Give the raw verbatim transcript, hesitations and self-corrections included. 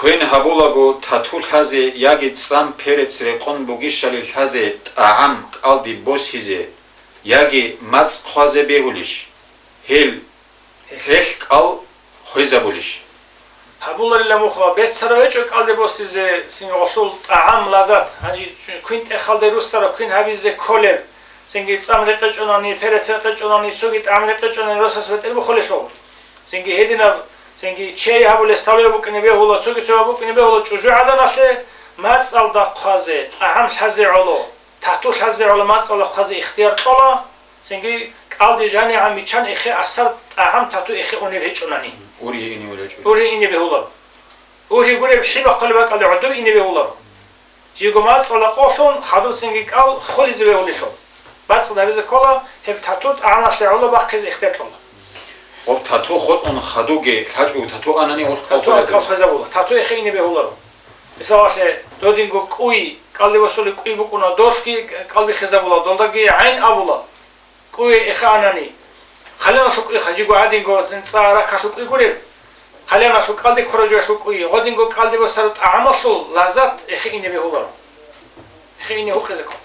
Квен гьабулаго тату лъазе яги цӀам перец рекъон бугищали лъазе тӀагӀам кӀалди босизе яги мацӀ хъвазе бегьулищ? Гьел, гьелъ кӀал хвезабулищ? Гьабуларила мухъа, беццарав гьечӀо кӀалди босизе син гъолъул тӀагӀам, лазат. Гьанже квин тӀехалде руссараб квин гьабизе кколеб. Цинги цӀам рекъечӀонани, перец рекъечӀонани, цоги тӀагӀам рекъечӀонани росас бетӀер бухулелъул. Цинги гьединаб, цинги чей гьабулес тавлуя букӀине бегьула, цоги цо гьаб букӀине бегьула чӀужугӀаданалъе, мацӀалда хъвазе, тӀагӀам лъазе гӀоло, тату лъазе гӀоло мацӀалда хъвазе ихтияр кьола, цинги кӀалди жанигӀан миччан эхе асар тӀагӀам тату эхе унеб гьечӀонани. Ургьи ине гьечӀо. Ургьи ине бегьуларо. Ургьи гуреб хӀи бахъулеб бакӀалде гӀодоб ине бегьуларо. Жиго мацӀала къолъун, хадубцинги кӀал хулизе бегьулелъул. БацӀцӀад гьабизе ккола, гьеб тату тӀагӀамалъе гӀоло бахъизе ихтияр кьола. Гъоб тату хутӀун хадуги лъачӀого тату анани гъулъ кӀал Тату хвезабула. КӀал хвезабула. Тату эхе ине бегьуларо. Мисалалъе, додинго кӀуй, кӀалди босулеб кӀуй букӀуна, долъги кӀалби хезабула, долдаги гӀайн абула. КӀуе эхе анани, хъалиналъул кӀуй хажиго гьадинго цӀа ракалъул кӀуй гуреб, хъалиналъул кӀалди ккоражуялъул кӀуй, гъодинго кӀалди босараб тӀагӀамалъул лазат эхе ине бегьуларо. Эхе ине гьукъизе ккола.